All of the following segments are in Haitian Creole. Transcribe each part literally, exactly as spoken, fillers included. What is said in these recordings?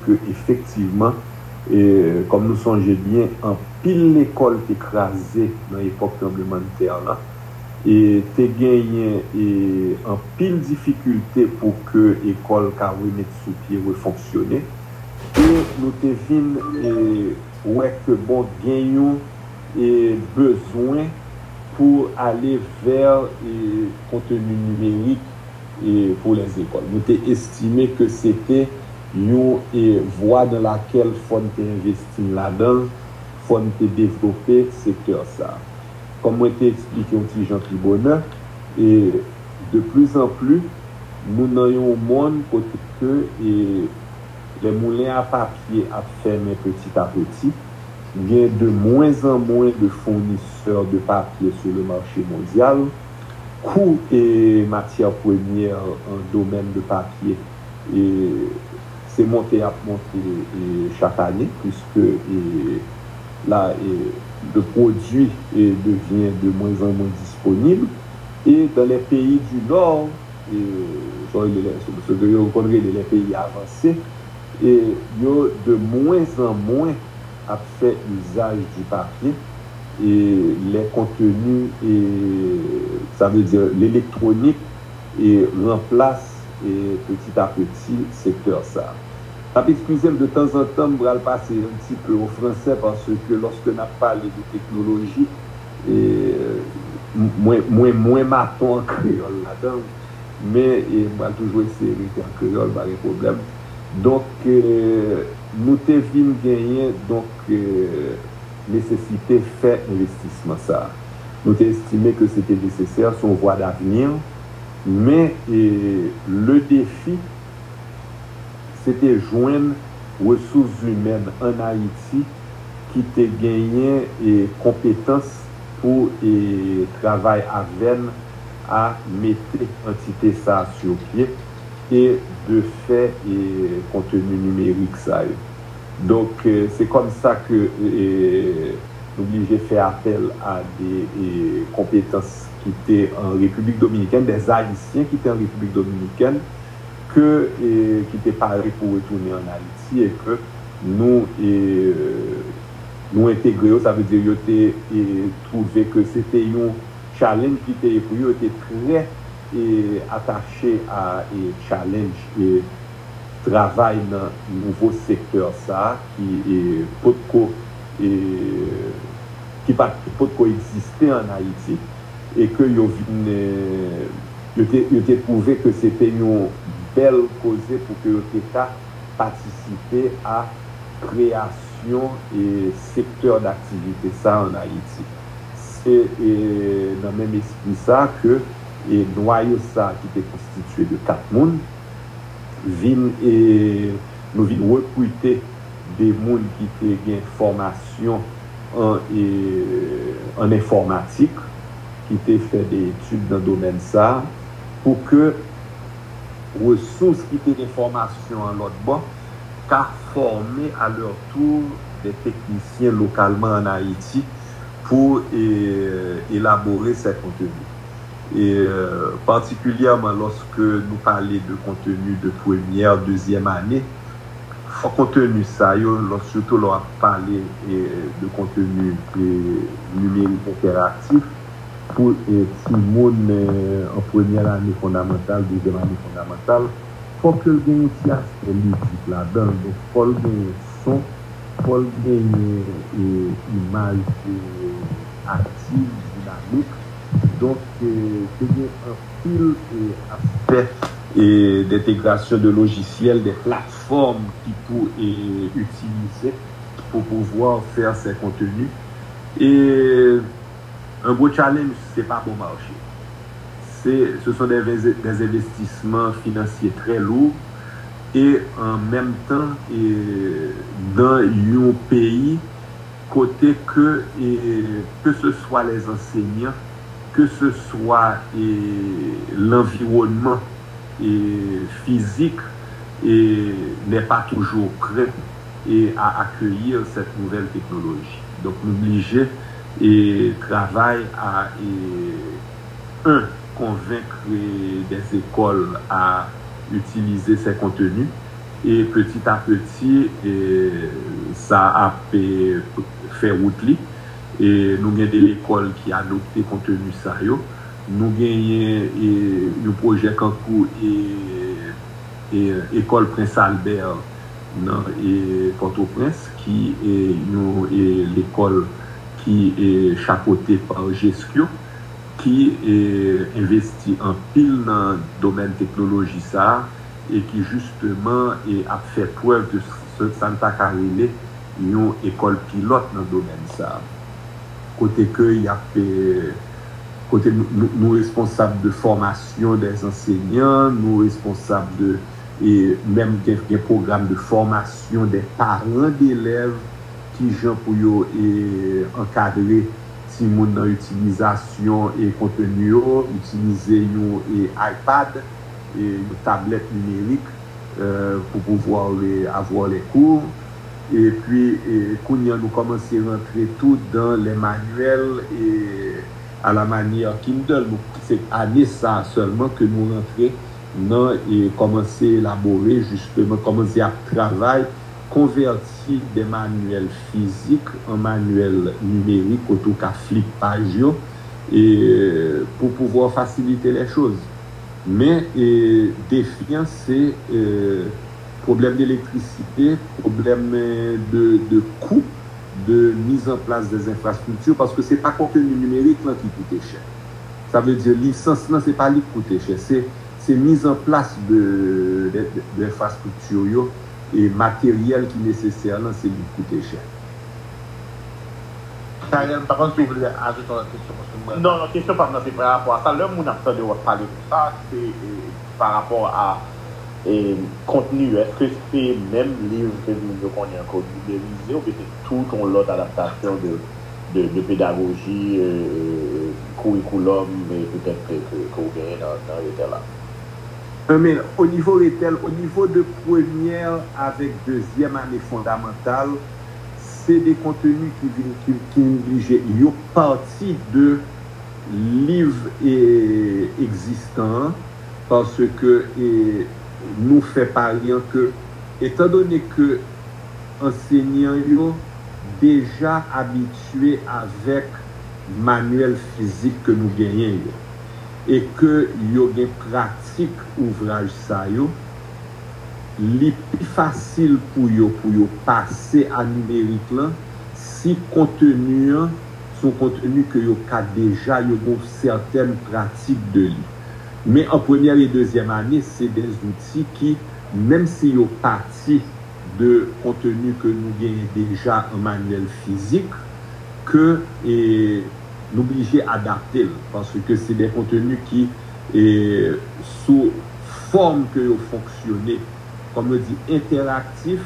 ke efektivman, e, kòm nou sonje byen, anpil lekòl te kraze nan epòk tranblemanntè lan, e te genyen, e, anpil difikilte pou ke ekòl ka remet sou pye, refonksyone. E nou te vin, e, wè ke, bon, gen yon, e, bezwen pou ale vè, e, konteni nimerik, e, pou lèzekòl. Nou te estime ke se te yon, e, vwa nan lakèl fò n te envesti ladan l, fò n te devlope sektè sa a. Kòm mwen te eksplike yon ti jan pi bonè, e, de plus en plus, nou nan yon mond kote ke, e, les moulins à papier ap fèmen petit à petit, gen de moins en moins de fournisseurs de papier sur le marché mondial, kou, e, matyè premyè an domèn de papye, e, se monte ap monte, e, chak ane, puiske, e, la, e, le produit, e, devient de moins en moins disponible, et dans les pays du Nord, e, sa yo rele, sa yo konn rele les pays avancés, e, yo de moins en moins ap fè usage du papier, e, les contenus, e, sa vle di, l'électronique, e, ranplas, e, petit à petit sektè sa a. N ap eskize m, de tanzantan, m pral pase un petit peu au français, paske lòske n ap pale de teknoloji, e, m-, mwen, mwen, mwen maton an kreyòl ladan l, men, e, m pral toujou eseye rete an kreyòl, pa gen pwoblèm. Donk, e, nou te vin genyen, donk, e, nesesite fè envestisman sa a. Nou te estime ke se te nesesè, se yon vwa davni, men, e, le defi, se te jwenn resous imèn ann Ayiti ki te genyen, e, konpetans pou, e, travay avè n a mete antite sa a sou pye e de fè, e, konteni nimerik sa yo. Donk, e, se kòm sa ke, e, nou blije fè apèl a de, e, konpetans ki te an Repiblik Dominikèn, des Ayisyen ki te an Repiblik Dominikèn, ke, e, ki te pare pou retounen ann Ayiti e ke nou, e, nou entegre yo, sa vle di yo te, e, twouve ke se te yon challenge ki te ye pou yo, yo te trè, e, atache a, e, challenge, e, travay nan nouvo sektè sa a ki, e, potko, e, ki pa t potko egziste ann Ayiti, e ke yo vin, e, yo te, yo te twouve ke se te yon bèl koze pou ke yo te ka patisipe a kreyasyon e sektè daktivite sa ann Ayiti. Se, e, nan menm espri sa ke, e, nwayo sa ki te konstitye de kat moun vin, e, nou vin rekrite de moun ki te gen fòmasyon an, e, an enfòmatik, ki te fè de etid nan domèn sa, pou ke resous ki te gen fòmasyon an lòt bò ka fòme à leur tour des techniciens localement en Haïti pour, e, élaborer ces contenus. E, e, patikilyèman lòske nou pale de konteni de premyè, dezyèm ane, fò konteni sa yo, lò, sitou lè w ap pale, e, de konteni, e, nimerik entèraktif, pou, e, timoun, e, an premyè ane fondamantal, dezyèm ane fondamantal, fòk ke l gen yon ti aspè lidik ladan l. Donk, fò l genyen son, fò l genyen, e, imaj, e, aktif, dinamik. Donk, e, te gen anpil, e, aspè, e, d'intégration de logiciels, de plateformes ki pou, e, itilize pour pouvoir faire ces contenus. E un gros challenge, se pa bon mache. Se, ce sont des, des investissements financiers très lourds et en même temps, e, dans un pays kote ke, e, ke se swa les enseignants, ke se swa, e, l'environnement, e, fizik, e, n'est pas toujours prêt, e, à accueillir cette nouvelle technologie. Donk, nou blije, e, travay a, e, un, convaincre des écoles à utiliser ces contenus, E peti a peti, e, sa ap, e, fè wout li. E nou gen de lekòl ki adopte konteni sa yo. Nou genyen, e, yon pwojè kankou, e, e, Ekòl Prens Albè nan, e, Pòtoprens, ki, e, yon, e, lekòl ki, e, chapote pa Jesco, ki, e, envesti anpil nan domèn teknoloji sa a, e ki jisteman, e, ap fè prèv de sa, sa n ta ka rele yon ekòl pilòt nan domèn sa a. Kote ke y ap, e, kote nou, nou, nou responsab de fòmasyon dè ansenyan, nou responsab de, e, menm gen, gen pwogram de fòmasyon dè paran delèv, kijan pou yo, e, ankadre timoun nan itilizasyon, e, konteni yo, itilize yon, e, iPad, e, yon tablèt nimerik, e, pou pouvwa, e, avoir les cours. Epi, e, kounye a nou kòmanse rantre tou dan les manuels, e, à la manière Kindle. Nou, se ane sa a sèlman ke nou rantre nan, e, kòmanse elabore, jisteman, kòmanse ap travay, konvèti de manyèl fizik an manyèl nimerik, kote w ka flip paj yo, e, pou pouvwa fasilite les choses. Men, e, defi an, se, e, pwoblèm de elektrisite, pwoblèm, e, de, de kou, de mizanplas dè enfrastrikti, paske se pa konteni nimerik lan ki koute chè. Sa vle di, lisans lan, se pa li ki koute chè, se, se mizanplas de, de, de, de enfrastrikti yo, e materyèl ki nesesè lan, se li ki koute chè. Karen, m pa konn si w vle ajoute yon lòt kesyon, paske m wè. Non, non, kesyon pa m nan, se pa rapò a sa. Lè moun ap tande w ap pale konsa, se, e, pa rapò a, e, kontni yo. Èske se menm liv ke moun yo konnen an ke w nimerize, oubyen se tout yon lòt adaptasyon de, de, de pedagoji, e, e, kourikoulòm, e, petèt ke, ke, ke w genyen nan, nan retèl la? Men, o nivo retèl, o nivo de premyè avèk dezyèm ane fondamantal, se de konteni ki vin, ki, ki vin blije. Yo pati de liv, e, egzistan an, paske, e, nou fè pari an ke, etandone ke ansenyan yo deja abitye avèk manyèl fizik ke nou genyen yo, e ke yo gen pratik ouvraj sa yo, li pi fasil pou yo, pou yo pase a nimerik lan, si konteni an se yon konteni ke yo ka deja, yo gen yon sètèn pratik de li. Men an premyè e dezyèm ane, se de zouti ki, menm si yo pati de konteni ke nou genyen deja an manyèl fizik, ke, e, nou blije adapte l, paske se de konteni ki, e, sou fòm ke yo fonksyone, kòm yo di, entèraktif,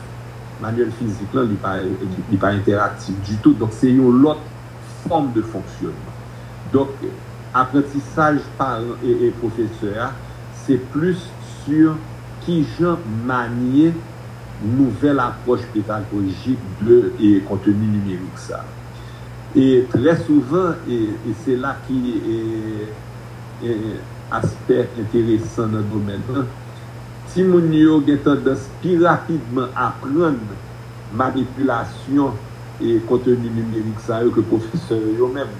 manyèl fizik lan, li pa, li, li pa entèraktif ditou, donk se yon lòt fòm de fonksyonman. Donk, aprantisaj paran e, e pwofesè a, se plis sou kijan manye nouvèl apwòch pedagojik de, e, konteni nimerik sa. E trè souvan, e, e se la ki, e, e, aspè enteresan nan domèn nan, timoun yo gen tandans pi rapidman aprann manipilasyon e konteni nimerik sa yo ke pwofesè yo yo menm.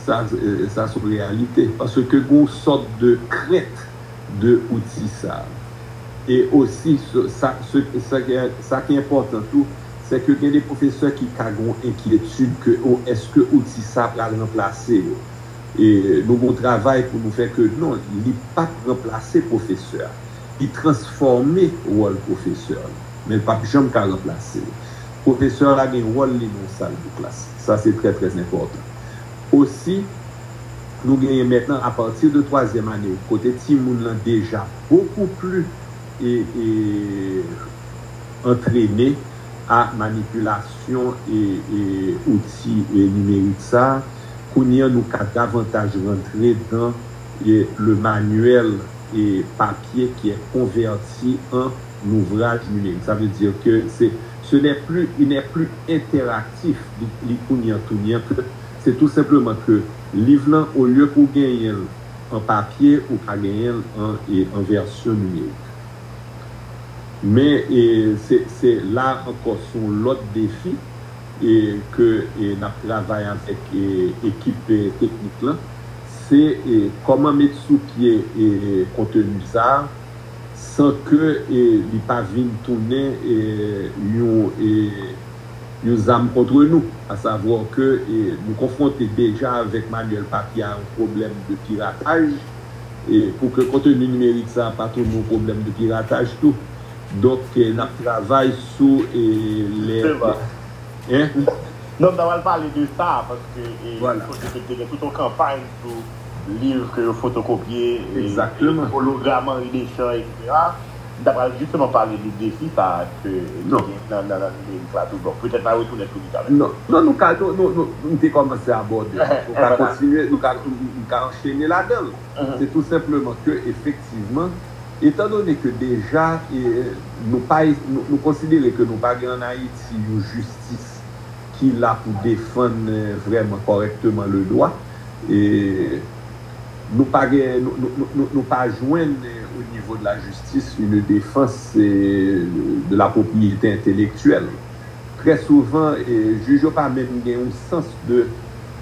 Sa, e, sa se yon reyalite. Paske gen yon sòt de krent de outi sa. E osi, sa, sa, sa, sa ki, sa ki enpòtan tou, se ke gen de pwofesè ki ka gen yon enkyetid ke, o, èske outi sa pral ranplase yo? E nou gen yon travay pou nou fè ke non, li p ap ranplase pwofesè a. Li transfòme wòl pwofesè a, men l p ap janm ka ranplase l. Pwofesè a gen wòl li nan yon sal de klas. Sa se trè, trè enpòtan. Osi, nou genyen mentnan, apati de twazyèm ane, kote timoun lan deja bokou pli, e, e, antrene a manipilasyon e, e outi, e, nimerik sa, kounye a nou ka davantaj rantre dan, e, le manuel, e, papye ki è konvèti an ouvraj nimerik. Sa vle di ke se, ce n'est plus, il n'est plus interactif, li, li kounye a tounen ke se tou senpleman ke liv lan, olye pou w genyen l an papye, ou ka genyen l an, e, an vèsyon nimerik. Men e, se, se la ankò se yon lòt defi e, ke e, n ap travay avèk e, ekip e, teknik lan. Se e, kòman met sou pye e, konteni sa a san ke e, li pa vin tounen e, yon e, yon zam kont nou, asavwa ke e, nou konfwonte deja avèk manyèl papye a yon pwoblèm de pirataj, e pou ke konteni nimerik sa a pa tounen yon pwoblèm de pirataj tou. Donk, e, n ap travay sou e, lè. Hein? Non, m ta pral pale de sa, paske e, Voilà. Kote ke te gen tout yon kanpay sou liv ke yo fotokopye, e, Exactement. Hologram Henri Deschamps, et cetera. M ta pral jisteman pale de defi sa ke Non. Nan, nan, nan nimerik la tou. Bon, petèt n a retounen sou li talè. Non, non, nou ka, nou, nou, nou, nou te kòmanse abòde. Nou ka Voilà. Kontinye, nou ka, nou ka anchene ladan l. Se tou senpleman ke, efektivman, etandone ke deja e, nou pa, nou, nou konsidere ke nou pa gen ann Ayiti yon jistis ki la pou defann e, vrèman kòrèkteman le dwa, e nou pa gen, nou, nou, nou, nou, nou pa jwenn e, au niveau de la justice une défense e, de la propriété intellectuelle. Trè souvan, e, jij yo pa menm gen yon sans de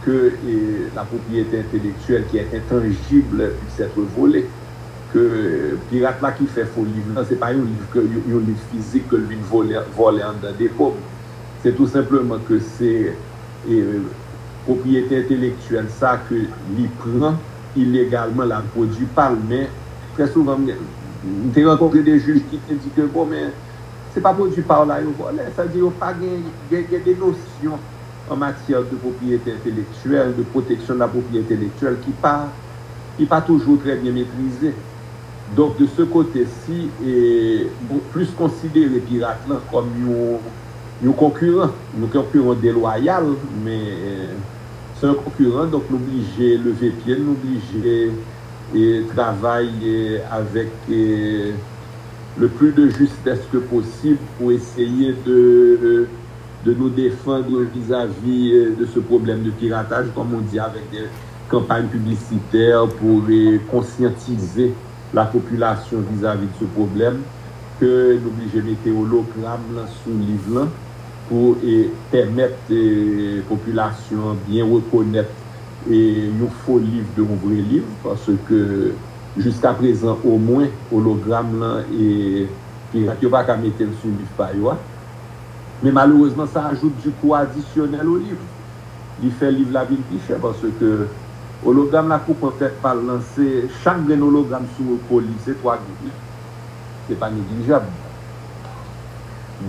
ke e, la propriété intellectuelle qui est intangible puisse être volée. Ke pirat la ki fè fo liv lan, se pa yon liv ke yon, yon liv fizik ke l vin vole, vòlè anndan depo m. Se tou senpleman ke se e, pwopriyete entelektyèl sa ke li pran ilegalman, l al pwodui pa l. Men trè souvan, m, m te rankontre de jij ki te di ke, bon, men se pa pwodui pa w la yo vòlè. Sa di yo pa gen, gen, gen de nosyon an matyè de pwopriyete entelektyèl, de pwoteksyon de la pwopriyete entelektyèl ki pa, ki pa toujou trè byen metrize. Donk, de se kote si, e, bon, plis konsidere pirat lan kòm yon, yon konkiran, yon konkiran delwayal, men, e, se yon konkiran, donk nou blije leve pye n, nou blije, e, travay, e, avèk, e, le plus de justesse que possible pou eseye de, de nous défendre vis-à-vis, e, de ce problème de piratage, comme on dit, avec des campagnes publicitaires pour, e, conscientiser la population vis-à-vis de ce problème, ke n oblije mete ologram lan sou liv lan pou, e, pèmèt, e, popilasyon an byen rekonèt, e, yon fo liv de yon vre liv, paske jiskaprezan, omwen, ologram lan, e, pirat yo pa ka mete l sou liv pa yo a. Men malerezman, sa ajoute du coût additionnel au livre. Li fè liv la vin pi chè, paske ologram la pou pran tèt pa l lan, se chak grenn ologram sou po liv, se twa goud, wi. Se pa neglijab.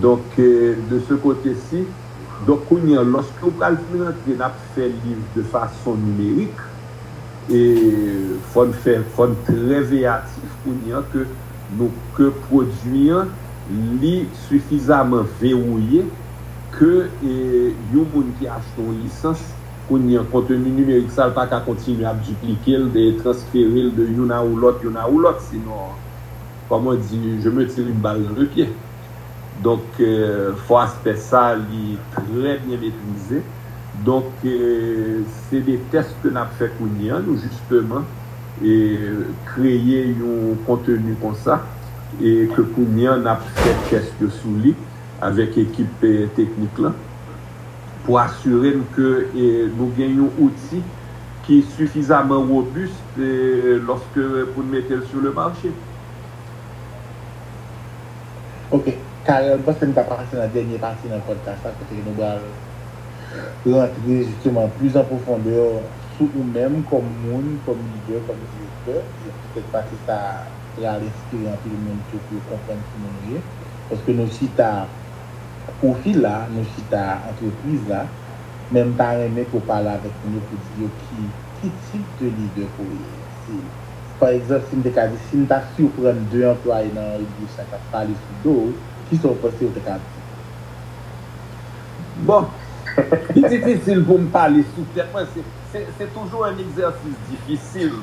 Donk, e, de se kote si, donk, kounye an, lòske w pral vin rantre n ap fè liv de fason nimerik, e fò n fè, fò n trè veyatif kounye an ke nou, ke pwodui an, li sifizaman vewouye ke, e, yon moun ki achte yon lisans, kounye an, konteni nimerik sa, l pa ka kontinye ap diplike l, de transfere l de youn a ou lòt, youn a ou lòt, sinon, comme on dit, je me tire une balle dans le pied. Donk, e, fò aspè sa li trè byen metrize. Donk, e, se de tès ke n ap fè kounye an, nou jisteman, e, kreye yon konteni konsa, e ke kounye an n ap fè tès yo sou li avèk ekip, e, teknik lan, pou asire n ke, e, nou gen yon outi ki sifizaman wobis, e, lòske pou n mete l sou le mache. Ok, Carel, m panse n ka pase nan dènye pati nan podcast la, kote nou pral rantre jisteman plis an pwofondè sou ou menm kòm moun, kòm lidè, kòm direktè, e petèt pati sa a pral enspire anpil moun tou pou yo konprann ki moun ou ye. Paske nou chita pwofil la, nou chita antrepriz la, men m ta renmen pou w pale avèk moun yo pou di yo ki, ki tip de lidè ke w ye. Si, pa egzanp, si m te ka di, si m ta siprann de anplwaye nan Henri Deschamps k ap pale sou do w, kisa w panse yo te ka di? Bon, li difisil pou m pale sou tèt mwen. Se, se, se toujou yon egzèsis difisil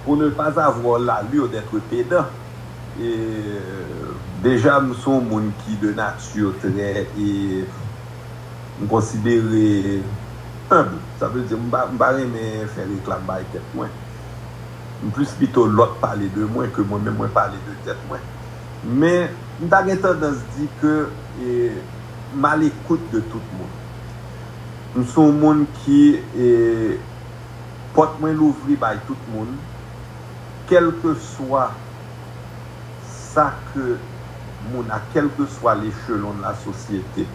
pour ne pas avoir l'allure d'être pédant. E, deja, m se yon moun ki de nati trè, e, m konsidere enb. Sa vle di, m pa, m pa renmen fè reklam bay tèt mwen. M plis pito lòt pale de mwen ke mwen menm mwen pale de tèt mwen. Men, M ta gen tandans di ke e, m alekout de tout moun. M se yon moun ki e, pòt mwen louvri bay tout moun, kèlkeswa sa ke moun a, kèlkeswa lechelon de la sosyete,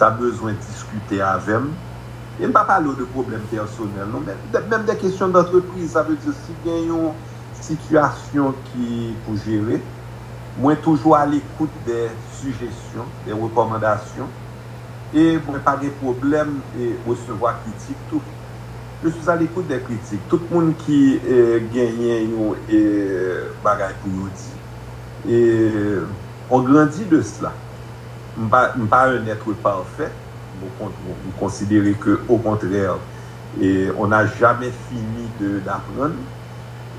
ta bezwen diskite avè m. E m pa pale w de pwoblèm pèsonèl, non, men de, menm de kesyon dantrepriz, sa vle di si gen yon sitiyasyon ki pou jere, mwen toujou alekout de sijesyon, de rekòmandasyon, e mwen pa gen pwoblèm e resevwa kritik tou. Je suis à l'écoute des critiques. Tout moun ki e, genyen yon e, bagay pou yo di, e, on grandi de cela. M pa, m pa un être parfait. M, m konsidere ke, au contraire, e, on n'a jamais fini de, d'apprendre.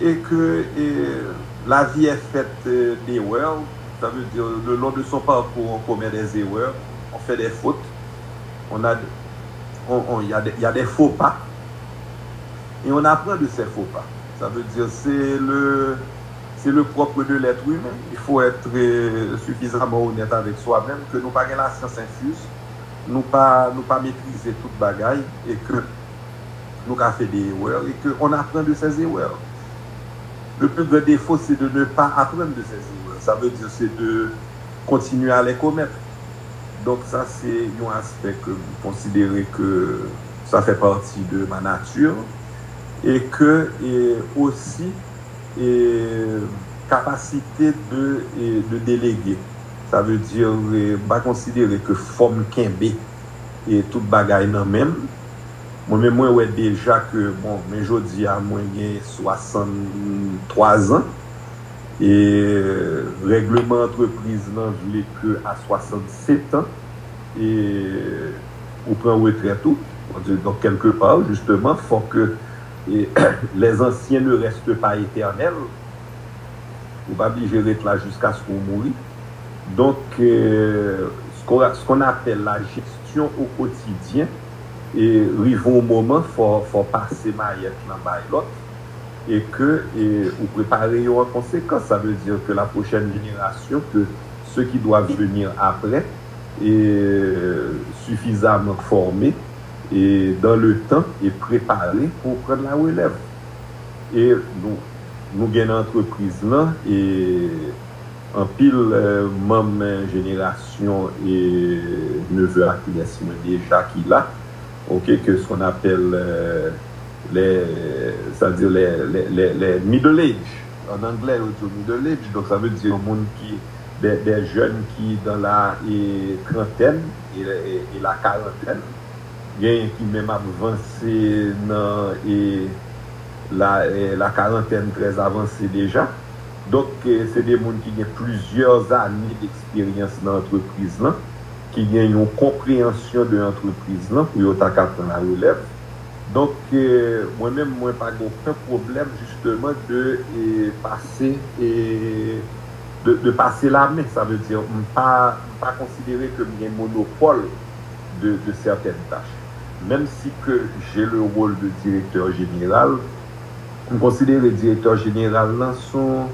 Et que et, la vie est faite euh, d'erreurs. Ça veut dire, le long de son parcours, on commet des erreurs, on fait des fautes, on a, on, on, il y a des, il y a des faux pas, et on apprend de ces faux pas. Ça veut dire, c'est le, c'est le propre de l'être humain. Il faut être euh, suffisamment honnête avec soi-même que nous pas la science infuse, nous pas, nous pas maîtriser toute bagaille et que nou ka fè de erè e ke on apprend de ces erreurs. Le plus grand défaut, c'est de ne pas apprendre de ces erreurs. Ça veut dire, c'est de continuer à les commettre. Donc, ça, c'est un aspect que vous considérez que ça fait partie de ma nature et que, et aussi, e, kapasite de, e, de delege. Sa vle di, e, m pa konsidere ke fò m kenbe e tout bagay nan men m. Mwen menm, mwen wè deja ke, bon, men jodi a, mwen gen swasanntwa zan. E règleman antrepriz lan vle ke a swasannsetan, e ou pran retrèt ou. Donk, kèlkepa, jisteman, fò ke e, les anciens ne restent pas éternels. Ou pa blije ret la jiskaske w mouri. Donk, e, ce qu'on appelle la gestion au quotidien, e rive yon moman, fò, fò pase mayèt lan bay lòt, e ke e, ou prepare yo an konsekans. Sa vle di ke la prochaine génération, que ceux qui doivent venir après, e, suffisamment formés et dans le temps et préparés pour prendre la relève. E nou, nou gen nan antrepriz lan e anpil e, manm jenerasyon e neve ak nyès mwen deja ki la, ok, ke ce qu'on appelle e, les, c'est-à-dire les, les, les, les middle age. En anglais, yo di middle age, donc ça veut dire yon moun ki des, des jeunes qui dans la e, trentaine et, et, et la quarantaine. Genyen ki menm ap vanse nan e, la, e, la karantèn trè avanse deja. Donk, e, se de moun ki gen plizyè ane d'eksperyans nan antrepriz lan, ki gen yon konpreyansyon de antrepriz lan pou yo ta ka pran la relèv. Donk, e, mwen menm, mwen pa gen okenn pwoblèm, jisteman, de e, pase e, de, de pase lamen. Sa vle di, m pa, m pa konsidere ke m gen monopòl de, de certaines tâches. Même si que j'ai le rôle de directeur général, m konsidere direktè jeneral lan se yon,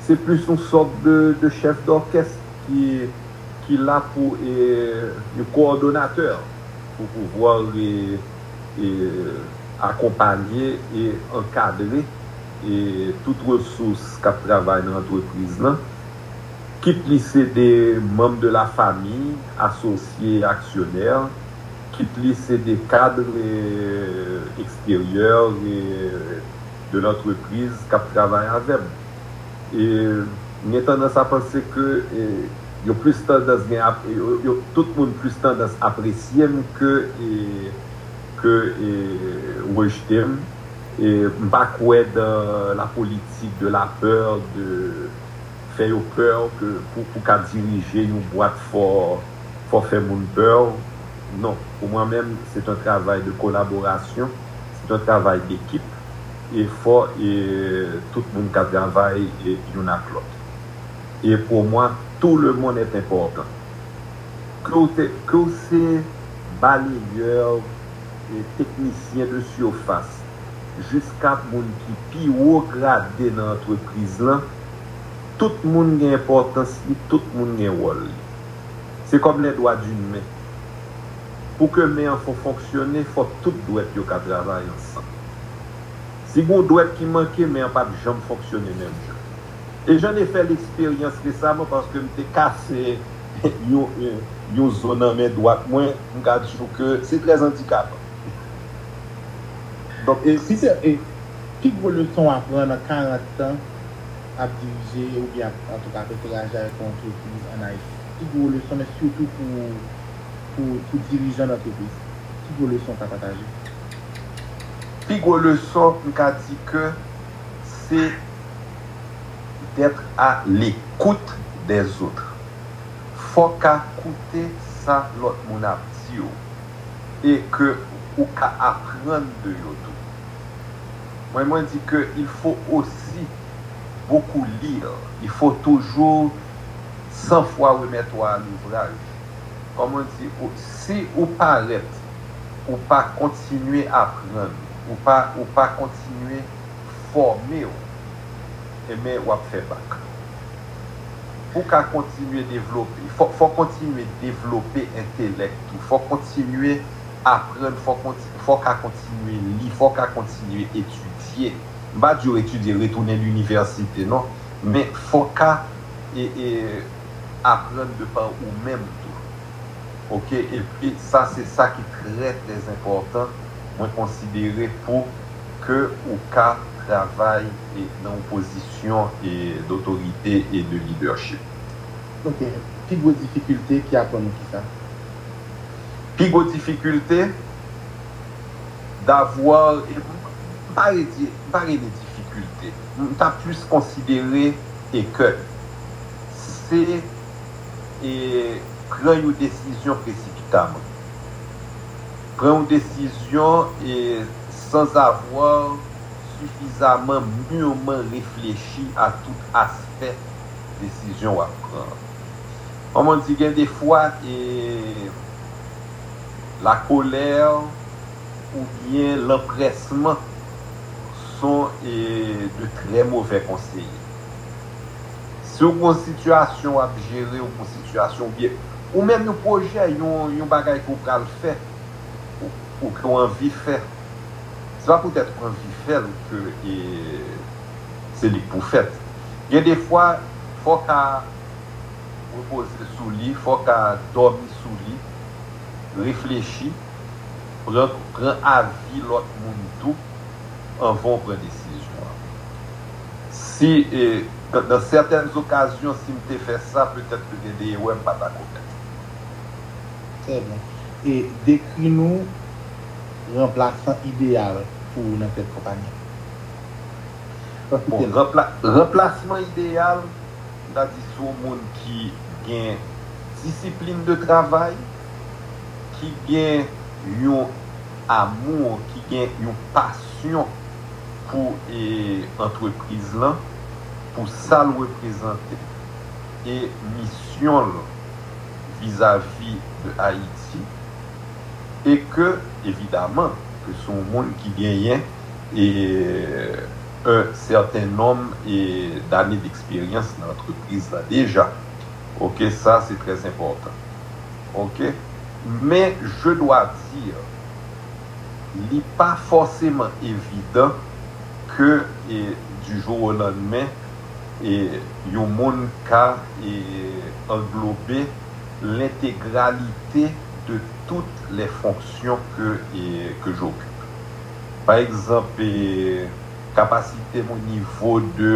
se plis yon sòt de, de chèf dòkès ki, ki la pou e, yon kowòdonatè pou pouvwa e, e, akonpanye e ankadre e tout resous k ap travay nan antrepriz lan, kit li se de manm de la famiy, asosye, aksyonè, kit li se de kad e, eksteryè e, de lantrepriz k ap travay avè m. E m gen tandans a panse ke e, yo plis tandans gen ap, yo, yo, tout moun plis tandans apresye m ke e, ke e, rejte m. E m pa kwè dan la politik de la pè, de fè yo pè ke pou, pou ka dirije yon bwat fò, fò fè moun pè. Non, pou mwen menm, se yon travay de kolaborasyon, se yon travay dekip, e fò e tout moun ka travay e youn ak lòt. E pou mwen, tout le monde est important. Ke w te, ke w se balayè, e teknisyen de sifas, jiska moun ki pi wo grade nan antrepriz lan, Tout moun gen enpòtans li, tout moun gen wòl li. Se kòm les doigts d'une main. Pou ke men an fon fonksyone, fò tout dwèt yo ka travay ansanm. Si gen yon dwèt ki manke, men an p ap janm fonksyone menm jan. E jan de fè leksperyans resaman paske m te kase yon, yon, yon zo nan men dwat mwen, m ka di w ke se trè andikapan. Donk, e, si se, e, pi gwo leson w aprann an karant tan ap dirije oubyen ap, antouka, ap enteraji avèk yon antrepriz ann Ayiti? Pi gwo leson, men sitou pou, pou, pou dirijan antrepriz. Pi gwo leson w ka pataje? Pi gwo leson, m ka di ke se d'être à l'écoute des autres. Fò w ka koute sa lòt moun ap di w e ke ou ka aprann de yo tou. Mwen, mwen di ke il faut aussi beaucoup lire. Il faut toujours cent fois remettre à l'ouvrage. Kòman di, ou, si ou parèt, ou pa kontinye aprann, ou pa, ou pa kontinye fòme w, ebyen, w ap fè bak. Pou w ka kontinye devlope, fò, fò kontinye devlope entelèk ou, fò kontinye aprann, fò konti-, fò w ka kontinye li, fò w ka kontinye etidye. M pa di w etidye, retounen linivèsite, non, men fò w ka, e, e, aprann de pa ou menm tou. Oke, epi sa se sa ki trè, trè enpòtan, mwen konsidere pou ke ou ka travay e nan yon pozisyon e dotorite e de leadership. Oke, pi gwo difikilte ki aprann ou kisa? Pi gwo difikilte, d'avoir, e m pa rele, m pa rele difikilte, m ta plis konsidere ekèy. Se e pran yon desizyon presipitaman. Pran yon desizyon e sans avoir suffisamment mûrement réfléchi à tout aspect desizyon w ap pran. Kòman di, gen de fwa, e la colère oubyen lanprèsman sont e de très mauvais conseillers. Si w gen yon sitiyasyon w ap jere, ou gen yon sitiyasyon oubyen ou menm yon pwojè, yon, yon bagay ke w pral fè, ou, ou ke w anvi fè, se pa poutèt ou anvi fè l ke e se li k pou fèt. Gen de fwa, fò w ka repoze sou li, fò w ka dòmi sou li, reflechi, pran, pran avi lòt moun tou anvan w pran desizyon an. Si, e, dans, dans certaines occasions, si m te fè sa, petèt ke gen de erè m pa ta komèt. Trè byen. E dekri nou ranplasan ideyal pou ou nan tèt konpayi an. Bon, ranpla-, ranplasman ideyal, m ta di se yon moun ki gen disiplin de travay, ki gen yon amou, ki gen yon pasyon pou, e, antrepriz lan, pou sa l reprezante, e misyon l vizavi de Ayiti, e ke, evidaman, ke se yon moun ki genyen e un certain nombre e d'années d'expérience nan antrepriz la deja. Oke, sa se trè enpòtan. Oke? Men, je dois dire, li pa fòseman evidan ke, e, du jour au lendemain, e, yon moun ka, e, anglobe l'intégralité de toutes les fonctions que, e, que j'occupe. Pa egzanp, e, kapasite m o nivo de,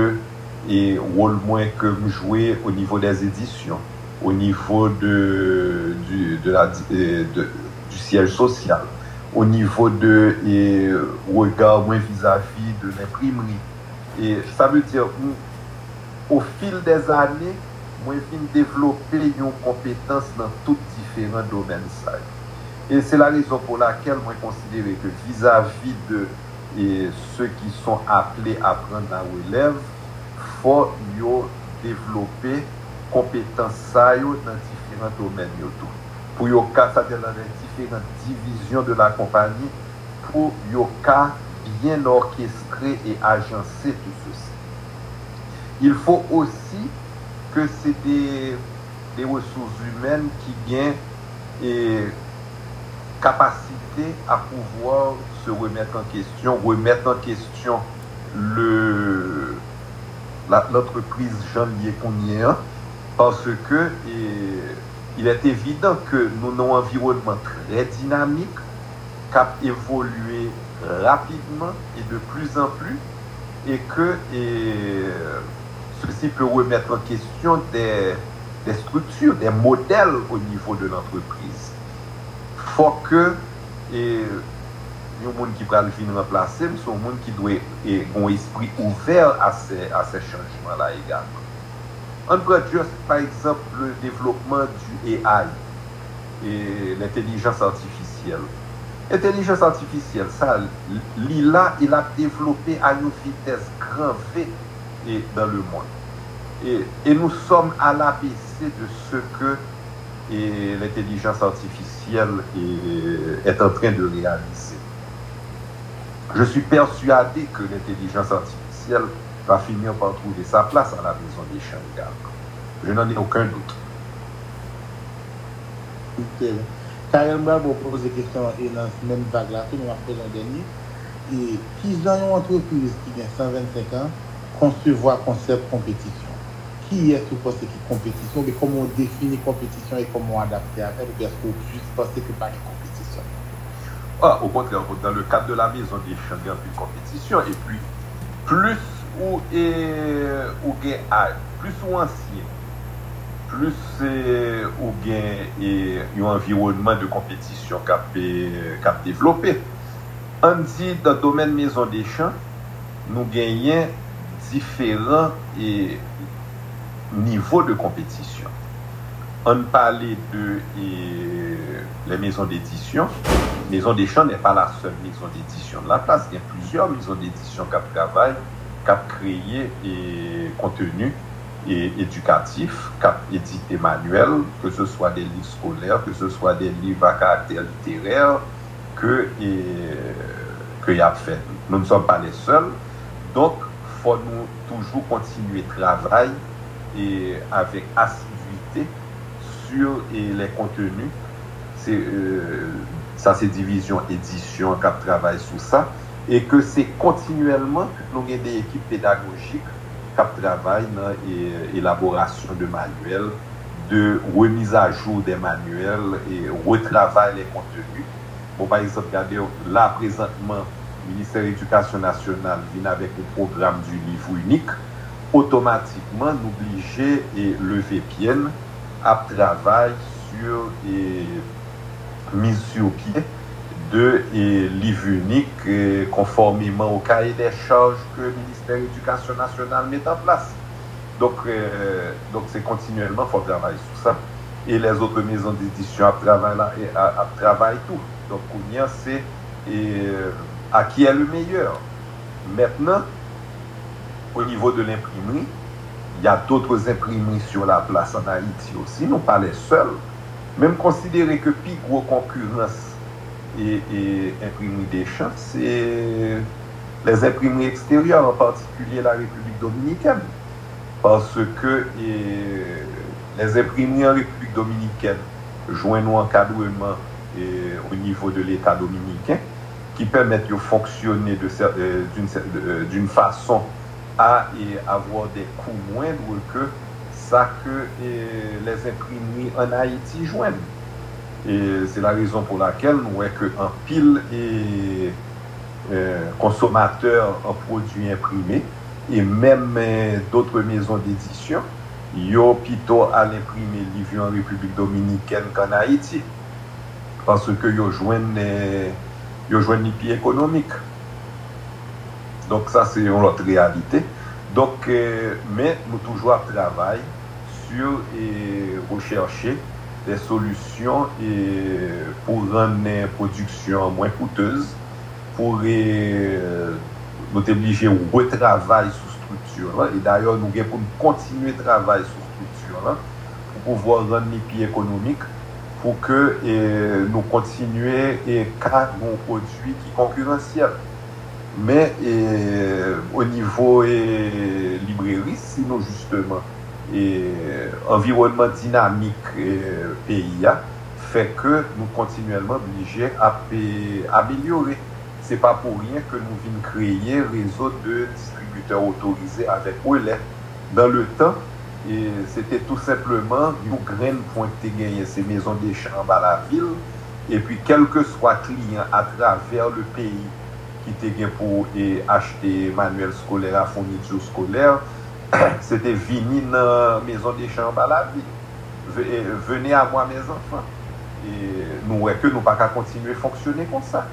e, wòl mwen ke m jwe o nivo des éditions, o nivo de, du, de la, e, de, du siège social, o nivo de, e, regard mwen vizavi de lenprimri. E sa vle di, m, au fil des années, mwen vin devlope yon konpetans nan tout diferan domèn sa yo. E se la rezon pou lakèl mwen konsidere ke vizavi de, e, ceux qui sont appelés à prendre la relève, fò yo devlope konpetans sa yo nan diferan domèn yo tou. Pou yo ka, sa vle di nan diferan divizyon de la konpayi, pou yo ka byen òkestre e ajanse tout sesi. Il faut aussi que c'est des, des ressources humaines qui gagnent et capacité à pouvoir se remettre en question, remettre en question le, la- l'entreprise jan l ye kounye a, parce que et, il est évident que nous avons un environnement très dynamique, qui a évolué rapidement et de plus en plus, et que et, ceci peut remettre en question des, des structures, des modèles au niveau de l'entreprise. Faut que et, yon moun ki pral vin ranplase m, se yon moun ki dwe et, gen yon espri ouvè à ces, à ces changements-là également. Ann pran just, pa egzanp, le développement du A I, et l'intelligence artificielle. Entèlijans atifisyèl, sa, li la, e l ap devlope a yon vitès gran V et dans le monde. Et, et nous sommes à l'A B C de ce que et l'intelligence artificielle est, est en train de réaliser. Je suis persuadé que l'intelligence artificielle va finir par trouver sa place à la Maison des Champs également. Je n'en ai aucun doute. Trè byen. Karel, m pral ba w poze kesyon an e nan menm vag la tou, men m ap poze yon dènye. E kijan yon antrepriz ki gen san vennsenk an konsevwa konsèp konpetisyon? Kiyès ou panse ki konpetisyon? Oubyen kòman w defini konpetisyon e kòman w adapte avè l? Oubyen èske w jis panse ke pa gen konpetisyon? Ah, au contraire, dans le cadre de la Maison des Champs, il y a une compétition. Et puis, plus ou, et, ou gen, ah, plus ou ansyen, plus eh, ou gen eh, yon anviwònman de konpetisyon k ap, eh, k ap devlope. Ann di, nan domèn Maison des Champs, nou genyen diferan eh, nivo de konpetisyon. Ann pale de eh, les maisons d'édition. Maison des Champs n'est pas la seule maison d'édition de la place. Il y a plusieurs maisons d'édition qui travaillent, qui créent eh, contenu eh, éducatif, qui éditent manuels, que ce soit des livres scolaires, que ce soit des livres à caractère littéraire, que, eh, que y ap fè. Nous ne sommes pas les seuls. Donc, faut nous toujours continuer travail et avec assiduité sur eh, les contenus. Se, eh, sa se divizyon edisyon k ap travay sou sa e ke se kontinyèlman nou gen de ekip pedagojik k ap travay nan eh, elaborasyon de manyèl, de remise à jour des manuels et retravail les contenus. Bon, pa egzanp, gade la prezantman, Ministè Edikasyon Nasyonal vin avèk yon pwogram du livre unique, otomatikman nou blije eh, leve pye n ap travay sur eh, mise sur pied de eh, livre unique eh, conformément au cahier des charges que le ministère de l'Éducation nationale met en place. Donc, eh, donc c'est continuellement faut travailler sur ça. Et les autres maisons d'édition ap travay la, eh, ap travay tou. Donc, kounye a, c'est eh, à qui est le meilleur. Maintenant, au niveau de l'imprimerie, il y a d'autres imprimeries sur la place en Haïti aussi, non pas les seules. Men m konsidere ke pi gwo konkirans e, e enprimri Deschamps, se les imprimeries extérieures, en particulier la République dominicaine. Parce que eh, les imprimeries en République dominicaine jwenn yon ankadreman eh, au niveau de l'État dominicain qui permettent de fonctionner de, d'une façon à avoir des coûts moindres que ça que eh, les imprimeries en Haïti jwenn. Et c'est la raison pour laquelle nous voyons que un pile et eh, consommateurs en produits imprimés et même eh, d'autres maisons d'édition, yo pito al enprime liv yo an Repiblik Dominikèn k'an Ayiti. Paske yo jwenn eh, yo jwenn li pi ekonomik. Donk sa se yon lòt reyalite. Donk eh, men nou toujou ap travay sur eh, rechercher des solutions eh, pour rendre eh, production moins coûteuse, pour eh, nou te blije retravay sou strikti lan. E dayè nou gen pou n kontinye travay sou strikti lan pou pouvwa rann li pi ekonomik, pou ke eh, nou kontinye eh, ka gen yon pwodui ki konkiransyèl. Men e, o nivo e, libreri, si nou jisteman e, anviwònman dinamik e, peyi a fè ke nou kontinyèlman blije ap e, amelyore. Se pa pou ryen ke nou vin kreye rezo de distribitè otorize avèk relè. Dan le tan, e, se te tou senpleman yon grenn pwen ki te genyen, se Maison des Champs anba lavil, epi kèlkeswa kliyan atravè le peyi ki te gen pou e, achte manyèl skolè a, founiti skolè, se te vini nan Maison des Champs anba lavil. Ve- e, Venez à moi, mes enfants. E nou wè ke nou pa ka kontinye fonksyone konsa.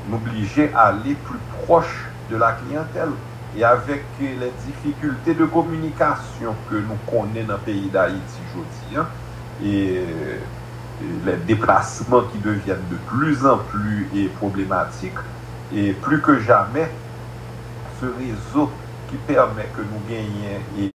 Nou blije ale pli pwòch de la kliyantèl. E avèk e, les difficultés de communication ke nou konnen nan peyi Dayiti jodi a, e e, les déplacements qui deviennent de plus en plus e, problématiques, e pli ke jamè, se rezo ki pèmèt ke nou genyen e,